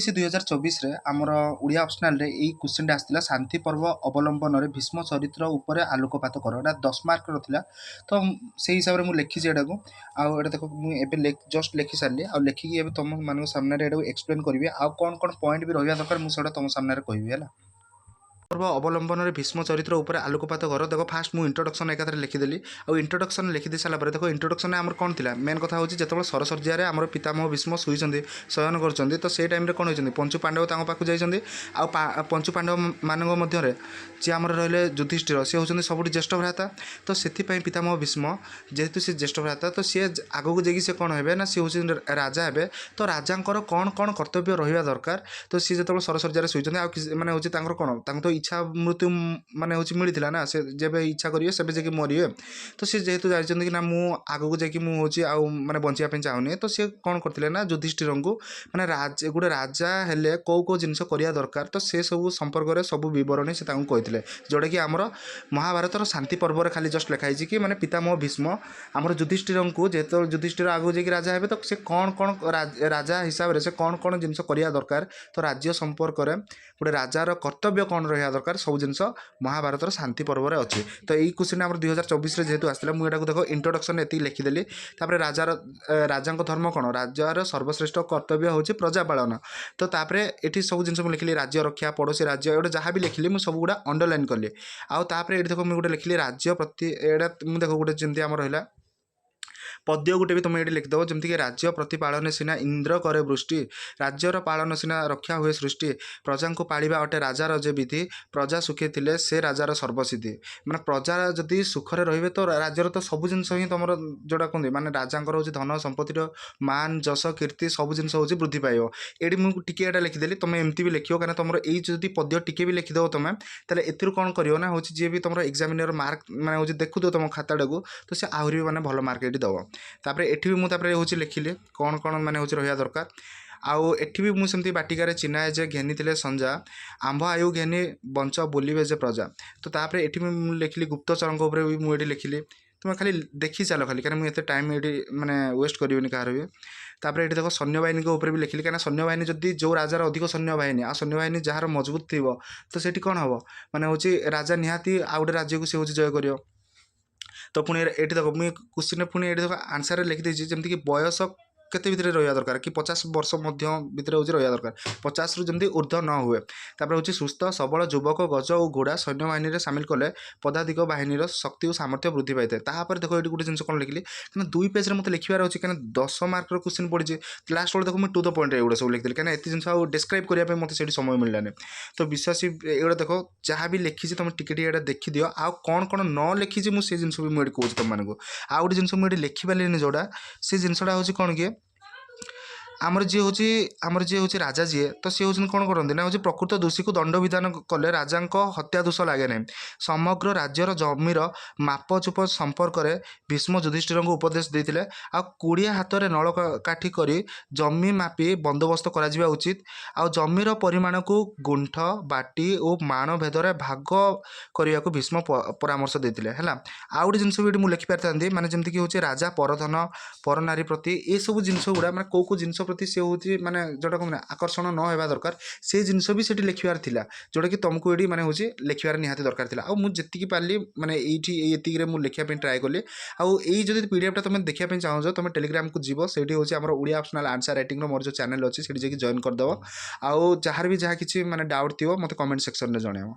C 2024ରେ ଆମର ଓଡ଼ିଆ ଅପସନାଲରେ ଏଇ କ୍ୱେଶ୍ଚିନ୍ଟା ଆସିଥିଲା, ଶାନ୍ତି ପର୍ବ ଅବଲମ୍ବନରେ ଭୀଷ୍ମ ଚରିତ୍ର ଉପରେ ଆଲୋକପାତ କର। ଏଇଟା 10 ମାର୍କର ଥିଲା। ତ ସେଇ ହିସାବରେ ମୁଁ ଲେଖିଛି ଏଇଟାକୁ। ଆଉ ଏଇଟା ଦେଖ, ମୁଁ ଏବେ ଜଷ୍ଟ ଲେଖି ସାରିଲି। ଆଉ ଲେଖିକି ଏବେ ତୁମ ମାନଙ୍କ ସାମ୍ନାରେ ଏଇଟାକୁ ଏକ୍ସପ୍ଲେନ୍ କରିବି। ଆଉ କ'ଣ କ'ଣ ପଏଣ୍ଟ ବି ରହିବା ଦରକାର, ମୁଁ ସେଇଟା ତୁମ ସାମ୍ନାରେ କହିବି। ହେଲା, ପର୍ବ ଅବଲମ୍ବନରେ ଭୀଷ୍ମ ଚରିତ୍ର ଉପରେ ଆଲୋକପାତ କର। ଦେଖ, ଫାଷ୍ଟ ମୁଁ ଇଣ୍ଟ୍ରୋଡକ୍ସନ୍ ଏକାଥରେ ଲେଖିଦେଲି। ଆଉ ଇଣ୍ଟ୍ରୋଡକ୍ସନ୍ ଲେଖିଦେଇ ସାରିଲା ପରେ ଦେଖ, ଇଣ୍ଟ୍ରୋଡକ୍ସନ୍ରେ ଆମର କ'ଣ ଥିଲା? ମେନ୍ କଥା ହେଉଛି, ଯେତେବେଳେ ସରଶଯ୍ୟାରେ ଆମର ପିତାମହ ଭୀଷ୍ମ ଶୋଇଛନ୍ତି, ଶୟନ କରୁଛନ୍ତି, ତ ସେଇ ଟାଇମ୍ରେ କ'ଣ ହେଇଛନ୍ତି? ପଞ୍ଚୁ ପାଣ୍ଡବ ତାଙ୍କ ପାଖକୁ ଯାଇଛନ୍ତି। ଆଉ ପଞ୍ଚୁ ପାଣ୍ଡବ ମାନଙ୍କ ମଧ୍ୟରେ ଯିଏ ଆମର ରହିଲେ ଯୁଧିଷ୍ଠିର, ସେ ହେଉଛନ୍ତି ସବୁଠୁ ଜ୍ୟେଷ୍ଠ ଭ୍ରାତା। ତ ସେଥିପାଇଁ ପିତାମହ ଭୀଷ୍ମ, ଯେହେତୁ ସେ ଜ୍ୟେଷ୍ଠ ଭ୍ରାତା, ତ ସିଏ ଆଗକୁ ଯାଇକି ସେ କ'ଣ ହେବେ ନା, ସିଏ ହେଉଛନ୍ତି ରାଜା ହେବେ। ତ ରାଜାଙ୍କର କ'ଣ କ'ଣ କର୍ତ୍ତବ୍ୟ ରହିବା ଦରକାର? ତ ସିଏ ଯେତେବେଳେ ସରଶଯ୍ୟାରେ ଶୋଇଛନ୍ତି, ଆଉ କିଛି ମାନେ ହେଉଛି ତାଙ୍କର କ'ଣ, ତାଙ୍କୁ ତ ଇଚ୍ଛା ମୃତ୍ୟୁ ମାନେ ହେଉଛି ମିଳିଥିଲା ନା, ସେ ଯେବେ ଇଚ୍ଛା କରିବେ ସେବେ ଯାଇକି ମରିବେ। ତ ସେ ଯେହେତୁ ଜାଣିଛନ୍ତି କି ନା, ମୁଁ ଆଗକୁ ଯାଇକି ମୁଁ ହେଉଛି ଆଉ ମାନେ ବଞ୍ଚିବା ପାଇଁ ଚାହୁଁନି, ତ ସିଏ କ'ଣ କରିଥିଲେ ନା, ଯୁଧିଷ୍ଠିରଙ୍କୁ ମାନେ ରାଜ ଗୋଟେ ରାଜା ହେଲେ କେଉଁ କେଉଁ ଜିନିଷ କରିବା ଦରକାର, ତ ସେ ସବୁ ସମ୍ପର୍କରେ ସବୁ ବିବରଣୀ ସେ ତାଙ୍କୁ କହିଥିଲେ, ଯେଉଁଟାକି ଆମର ମହାଭାରତର ଶାନ୍ତି ପର୍ବରେ ଖାଲି ଜଷ୍ଟ ଲେଖା ହେଇଛି କି ମାନେ ପିତାମହ ଭୀଷ୍ମ ଆମର ଯୁଧିଷ୍ଠିରଙ୍କୁ, ଯେତେବେଳେ ଯୁଧିଷ୍ଠିର ଆଗକୁ ଯାଇକି ରାଜା ହେବେ, ତ ସେ କ'ଣ କ'ଣ ରାଜା ହିସାବରେ ସେ କ'ଣ କ'ଣ ଜିନିଷ କରିବା ଦରକାର, ତ ରାଜ୍ୟ ସମ୍ପର୍କରେ ଗୋଟେ ରାଜାର କର୍ତ୍ତବ୍ୟ କ'ଣ ରହିବା ଦରକାର, ସବୁ ଜିନିଷ ମହାଭାରତର ଶାନ୍ତି ପର୍ବରେ ଅଛି। ତ ଏଇ କ୍ୱେଶ୍ଚିନ୍ ଆମର 2024ରେ ଯେହେତୁ ଆସିଥିଲା, ମୁଁ ଏଟାକୁ ଦେଖ, ଇଣ୍ଟ୍ରୋଡକ୍ସନ୍ ଏତିକି ଲେଖିଦେଲି। ତାପରେ ରାଜାଙ୍କ ଧର୍ମ କ'ଣ? ରାଜାର ସର୍ବଶ୍ରେଷ୍ଠ କର୍ତ୍ତବ୍ୟ ହେଉଛି ପ୍ରଜା ପାଳନ। ତ ତାପରେ ଏଠି ସବୁ ଜିନିଷ ମୁଁ ଲେଖିଲି, ରାଜ୍ୟ ରକ୍ଷା, ପଡ଼ୋଶୀ ରାଜ୍ୟ, ଏଗୁଡ଼ା ଯାହା ବି ଲେଖିଲି, ମୁଁ ସବୁଗୁଡ଼ା ଅଣ୍ଡରଲାଇନ୍ କଲି। ଆଉ ତାପରେ ଏଠି ଦେଖ, ମୁଁ ଗୋଟେ ଲେଖିଲି ରାଜ୍ୟ ପ୍ରତି, ଏଇଟା ମୁଁ ଦେଖ, ଗୋଟେ ଯେମିତି ଆମର ରହିଲା ପଦ୍ୟ ଗୋଟେ ବି ତୁମେ ଏଇଠି ଲେଖିଦେବ, ଯେମିତିକି ରାଜ୍ୟ ପ୍ରତିପାଳନେ ସିନା ଇନ୍ଦ୍ର କରେ ବୃଷ୍ଟି, ରାଜ୍ୟର ପାଳନ ସିନା ରକ୍ଷା ହୁଏ ସୃଷ୍ଟି, ପ୍ରଜାଙ୍କୁ ପାଳିବା ଅଟେ ରାଜାର ଯେ ବିଧି, ପ୍ରଜା ସୁଖୀ ଥିଲେ ସେ ରାଜାର ସର୍ବସିଦ୍ଧି। ମାନେ ପ୍ରଜା ଯଦି ସୁଖରେ ରହିବେ, ତ ରାଜ୍ୟର ତ ସବୁ ଜିନିଷ ହିଁ ତୁମର ଯେଉଁଟା କୁହନ୍ତି, ମାନେ ରାଜାଙ୍କର ହେଉଛି ଧନ ସମ୍ପତ୍ତିର ମାନ, ଯଶ, କୀର୍ତ୍ତି ସବୁ ଜିନିଷ ହେଉଛି ବୃଦ୍ଧି ପାଇବ। ଏଇଠି ମୁଁ ଟିକେ ଏଇଟା ଲେଖିଦେଲି, ତୁମେ ଏମିତି ବି ଲେଖିବ। କାହିଁକିନା ତୁମର ଏଇ ଯଦି ପଦ୍ୟ ଟିକେ ବି ଲେଖିଦେବ ତୁମେ, ତାହେଲେ ଏଥିରୁ କ'ଣ କରିବ ନା ହେଉଛି ଯିଏ ବି ତୁମର ଏକ୍ଜାମିନର ମାର୍କ ମାନେ ହେଉଛି ଦେଖୁଥିବ ତୁମ ଖାତାଟାକୁ, ତ ସେ ଆହୁରି ବି ମାନେ ଭଲ ମାର୍କ ଏଇଠି ଦେବ। ତାପରେ ଏଠି ବି ମୁଁ ତାପରେ ହେଉଛି ଲେଖିଲି କ'ଣ କ'ଣ ମାନେ ହେଉଛି ରହିବା ଦରକାର। ଆଉ ଏଠି ବି ମୁଁ ସେମିତି ବାଟିକାରେ ଚିହ୍ନାଏ ଯେ ଘେନିଥିଲେ ସଞ୍ଜା, ଆମ୍ଭ ଆୟୁ ଘେନି ବଞ୍ଚ ବୋଲିବେ ଯେ ପ୍ରଜା। ତ ତାପରେ ଏଠି ବି ମୁଁ ଲେଖିଲି, ଗୁପ୍ତଚରଙ୍କ ଉପରେ ବି ମୁଁ ଏଠି ଲେଖିଲି। ତୁମେ ଖାଲି ଦେଖି ଚାଲ ଖାଲି, କାରଣ ମୁଁ ଏତେ ଟାଇମ୍ ଏଠି ମାନେ ୱେଷ୍ଟ କରିବିନି କାହାର ବି। ତାପରେ ଏଠି ଦେଖ, ସୈନ୍ୟବାହିନୀଙ୍କ ଉପରେ ବି ଲେଖିଲି। କାହିଁକିନା ସୈନ୍ୟବାହିନୀ ଯଦି, ଯେଉଁ ରାଜାର ଅଧିକ ସୈନ୍ୟବାହିନୀ ଆଉ ସୈନ୍ୟବାହିନୀ ଯାହାର ମଜବୁତ ଥିବ, ତ ସେଠି କ'ଣ ହେବ? ମାନେ ହେଉଛି ରାଜା ନିହାତି ଆଉ ଗୋଟେ ରାଜ୍ୟକୁ ସେ ହେଉଛି ଜୟ କରିବ। ତ ପୁଣି ଏଠି ଦେଖ, ମୁଁ କ୍ୱେଶ୍ଚିନ୍ରେ ପୁଣି ଏଠି ଦେଖ, ଆନ୍ସର୍ରେ ଲେଖିଦେଇଛି, ଯେମିତିକି ବୟସ କେତେ ଭିତରେ ରହିବା ଦରକାର କି 50 ବର୍ଷ ମଧ୍ୟ ଭିତରେ ହେଉଛି ରହିବା ଦରକାର, 50ରୁ ଯେମିତି ଉର୍ଦ୍ଧ୍ୱ ନ ହୁଏ। ତାପରେ ହେଉଛି ସୁସ୍ଥ ସବଳ ଯୁବକ, ଗଜ ଓ ଘୋଡ଼ା ସୈନ୍ୟବାହିନୀରେ ସାମିଲ କଲେ ପଦାତିକ ବାହିନୀର ଶକ୍ତି ଓ ସାମର୍ଥ୍ୟ ବୃଦ୍ଧି ପାଇଥାଏ। ତାପରେ ଦେଖ, ଏଇଠି ଗୋଟେ ଜିନିଷ କ'ଣ ଲେଖିଲି? କାରଣ ଦୁଇ ପେଜ୍ରେ ମୋତେ ଲେଖିବାର ଅଛି, କାରଣ 10 ମାର୍କର କ୍ୱେଶ୍ଚିନ୍ ପଡ଼ିଛି। ଲାଷ୍ଟ ବେଳେ ଦେଖ, ମୁଁ ଟୁ the point ଏଗୁଡ଼ା ସବୁ ଲେଖିଦେଲି, କାହିଁକିନା ଏତେ ଜିନିଷ ଆଉ ଡେସ୍କ୍ରାଇବ୍ କରିବା ପାଇଁ ମୋତେ ସେଇଠି ସମୟ ମିଳିଲାନି। ତ ବିଶ୍ୱାସୀ, ଏଗୁଡ଼ା ଦେଖ, ଯାହା ବି ଲେଖିଛି ତୁମେ ଟିକେ ଟିକେ ଏଇଟା ଦେଖିଦିଅ। ଆଉ କ'ଣ କ'ଣ ନ ଲେଖିଛି ମୁଁ, ସେ ଜିନିଷ ବି ମୁଁ ଏଠି କହୁଛି ତୁମମାନଙ୍କୁ। ଆଉ ଗୋଟେ ଜିନିଷ ମୁଁ ଏଠି ଲେଖିପାରିଲିନି ଯେଉଁଟା, ସେ ଜିନିଷଟା ହେଉଛି କ'ଣ କି ଆମର ଯିଏ ହେଉଛି ରାଜା ଯିଏ, ତ ସିଏ ହେଉଛନ୍ତି କ'ଣ କରନ୍ତି ନା ହେଉଛି ପ୍ରକୃତ ଦୋଷୀକୁ ଦଣ୍ଡବିଧାନ କଲେ ରାଜାଙ୍କ ହତ୍ୟା ଦୋଷ ଲାଗେ ନାହିଁ। ସମଗ୍ର ରାଜ୍ୟର ଜମିର ମାପଚୁପ ସମ୍ପର୍କରେ ଭୀଷ୍ମ ଯୁଧିଷ୍ଠିରଙ୍କୁ ଉପଦେଶ ଦେଇଥିଲେ। ଆଉ କୁଡ଼ିଆ ହାତରେ ନଳ କାଠି କରି ଜମି ମାପି ବନ୍ଦୋବସ୍ତ କରାଯିବା ଉଚିତ। ଆଉ ଜମିର ପରିମାଣକୁ ଗୁଣ୍ଠ, ବାଟି ଓ ମାଣ ଭେଦରେ ଭାଗ କରିବାକୁ ଭୀଷ୍ମ ପରାମର୍ଶ ଦେଇଥିଲେ। ହେଲା, ଆଉ ଗୋଟେ ଜିନିଷ ବି ଏଠି ମୁଁ ଲେଖିପାରିଥାନ୍ତି, ମାନେ ଯେମିତିକି ହେଉଛି ରାଜା ପରଧନ, ପରନାରୀ ପ୍ରତି, ଏସବୁ ଜିନିଷ ଗୁଡ଼ା, ମାନେ କେଉଁ କେଉଁ ଜିନିଷ ପ୍ରତି ସେ ହେଉଛି ମାନେ ଯେଉଁଟା କୁହନ୍ତି ଆକର୍ଷଣ ନ ହେବା ଦରକାର, ସେ ଜିନିଷ ବି ସେଠି ଲେଖିବାର ଥିଲା, ଯେଉଁଟାକି ତୁମକୁ ଏଠି ମାନେ ହେଉଛି ଲେଖିବାର ନିହାତି ଦରକାର ଥିଲା। ଆଉ ମୁଁ ଯେତିକି ପାରିଲି, ମାନେ ଏଇଠି ଏଇ ଏତିକିରେ ମୁଁ ଲେଖିବା ପାଇଁ ଟ୍ରାଏ କଲି। ଆଉ ଏଇ ଯଦି ପିଡ଼ିଏଫ୍ଟା ତୁମେ ଦେଖିବା ପାଇଁ ଚାହୁଁଛ, ତୁମେ ଟେଲିଗ୍ରାମକୁ ଯିବ। ସେଇଠି ହେଉଛି ଆମର ଓଡ଼ିଆ ଅପସନାଲ୍ ଆନ୍ସର୍ ରାଇଟିଂର ମୋର ଯେଉଁ ଚ୍ୟାନେଲ୍ ଅଛି, ସେଇଠି ଯାଇକି ଜଏନ୍ କରିଦେବ। ଆଉ ଯାହାର ବି ଯାହା କିଛି ମାନେ ଡାଉଟ୍ ଥିବ, ମୋତେ କମେଣ୍ଟ ସେକ୍ସନରେ ଜଣାଇବ।